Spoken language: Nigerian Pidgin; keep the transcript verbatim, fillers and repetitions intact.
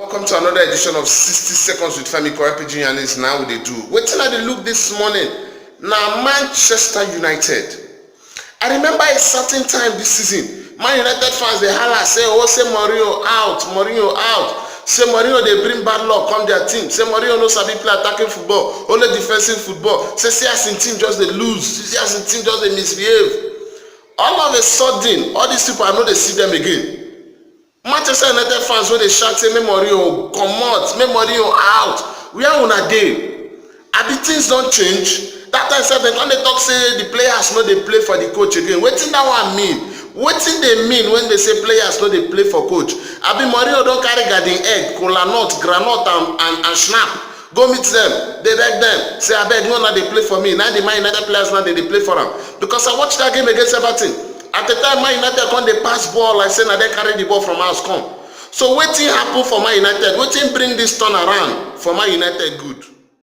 Welcome to another edition of sixty Seconds with Femi Korepi Junior. Now we dey do wetin I dey look this morning. Na Manchester United. I remember a certain time this season, Man United fans dey holla say, "Oh, say Mourinho out, Mourinho out." Say Mourinho dey bring bad luck come their team. Say Mourinho no sabi play attacking football, only defensive football. Say, see as im team just dey lose, see as im team just dey misbehave. All of a sudden, all these people, I no dey see them again. Manchester United fans wey dey shout say, "Make Mourinho comot, make Mourinho out." Where una dey? Abi things don change? That time sef, dem come dey talk say the players no dey play for the coach again. Wetin that one mean? Wetin dey mean when they say players no dey play for coach? Abi Mourinho don carry garden egg, kola nut, groundnut and, and, and schnapps go meet them, dey beg them, say, "Abeg, no, na dey play for me." Na the Man United players now dey dey play for am. Because I watch that game against Everton. At the time, Man United come dey pass ball like say na dem carry the ball from house come. So wetin happen for Man United? Wetin bring this turnaround for Man United good?